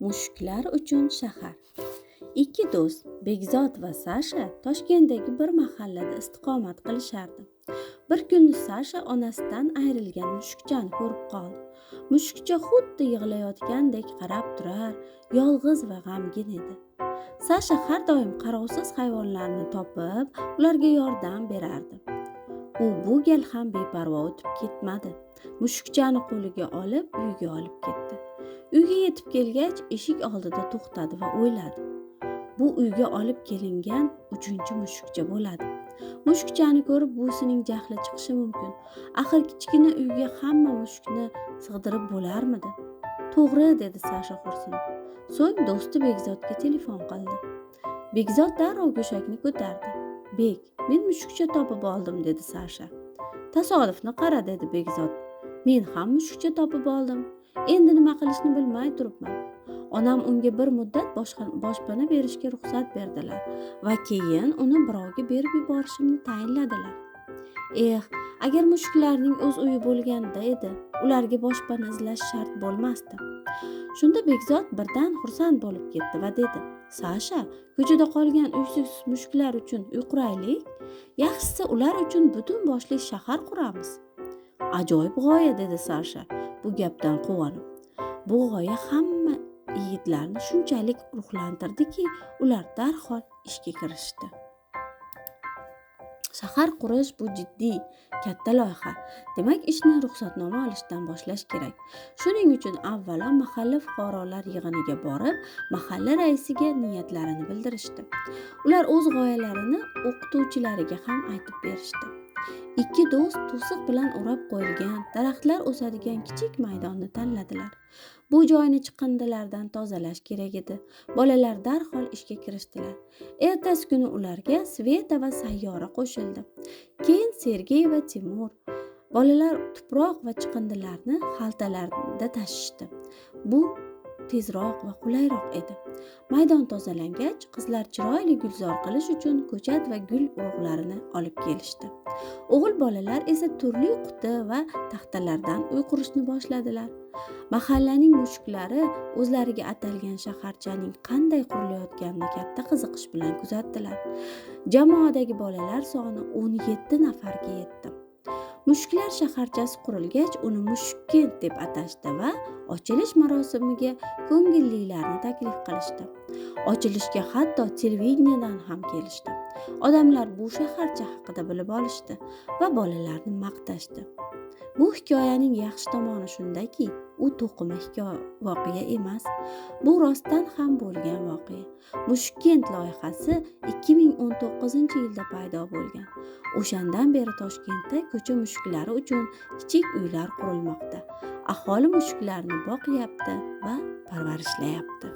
Mushuklar uchun shahar. Ikki do'st, Bekzod va Sasha Toshkentdagi bir mahallada istiqomat qilishardi. Bir kuni Sasha onasidan ayrilgan mushukchani ko'rib qoldi. Mushukcha xuddi yig'layotgandek qarab turar, yolg'iz va g'amgin edi. Sasha har doim qarovsiz hayvonlarni topib, ularga yordam berardi. U bu gal ham beparvo o'tib ketmadi. Mushukchani qo'liga olib, uyga olib ketdi. Uyga yetib kelgach, eshik oldida to'xtadi va o'yladi. Bu uyga olib kelingan 3-mushukcha bo'ladi. Mushukchani ko'rib buvisining jahli chiqishi mumkin. Axir kichkina uyga hamma mushukni sig'dirib bo'larmidi? To'g'ri, dedi Sasha xo'rsinib. So'ng do'sti Bekzodga telefon qildi. Bekzod darrov go'shakni ko'tardi. Bek, men mushukcha topib oldim, dedi Sasha. Tasodifni qara, dedi Bekzod. Men ham mushukcha topib oldim. Endi nima qilishni bilmay turibman. Onam unga bir muddat boshpana berishga ruxsat berdilar va keyin uni birovga berib yuborishimni tayinladilar. Eh, agar mushuklarning o'z uyi bo'lganda edi, ularga boshpana izlash shart bo'lmasdi. Shunda Bekzod birdan xursand bo'lib ketdi va dedi: Sasha, ko'chada qolgan uysiz mushuklar uchun uy quraylik. Yaxshisi ular uchun butun boshli shahar quramiz. Ajoyib g'oya, dedi Sasha bu gapdan quvonib. Bu g'oya hamma yigitlarni shunchalik ruhlantirdiki, ular darhol ishga kirishdi. Shahar qurish bu jiddiy, katta loyiha. Demak, ishni ruxsatnoma olishdan boshlash kerak. Shuning uchun avvalo mahalla fuqarolar yig'iniga borib, mahalla raisiga niyatlarini bildirishdi. Ular o'z g'oyalarini o'qituvchilariga ham aytib berishdi. Ikki do'st to'siq bilan o'rab qo'yilgan, daraxtlar o'sadigan kichik maydonni tanladilar. Bu joyni chiqindilardan tozalash kerak edi. Bolalar darhol ishga kirishdilar. Ertasi kuni ularga Sveta va Sayyora qo'shildi. Keyin Sergey va Timur. Bolalar tuproq va chiqindilarni xaltalarda tashishdi. Bu tezroq va qulayroq edi. Maydon tozalangach, qizlar chiroyli gulzor qilish uchun ko'chat va gul urug'larini olib kelishdi. O'g'il bolalar esa turli quti va taxtalardan uy qurishni boshladilar. Mahallaning mushuklari o'zlariga atalgan shaharchaning qanday qurilayotganini katta qiziqish bilan kuzatdilar. Jamoadagi bolalar soni 17 nafarga yetdi. Mushuklar shaharchasi qurilgach, uni Mushukkent deb atashdi va ochilish marosimiga ko'ngillilarni taklif qilishdi. Ochilishga hatto televideniyedan ham kelishdi. Odamlar bu shaharcha haqida bilib olishdi va bolalarni maqtashdi. Bu hikoyaning yaxshi tomoni shundaki, u to'qima voqea emas. Bu rostdan ham bo'lgan voqea. Mushukkent loyihasi 2019-yilda paydo bo'lgan. O'shandan beri Toshkentda ko'cha mushuklari uchun kichik uylar qurilmoqda. Aholi mushuklarni boqyapti va parvarishlayapti.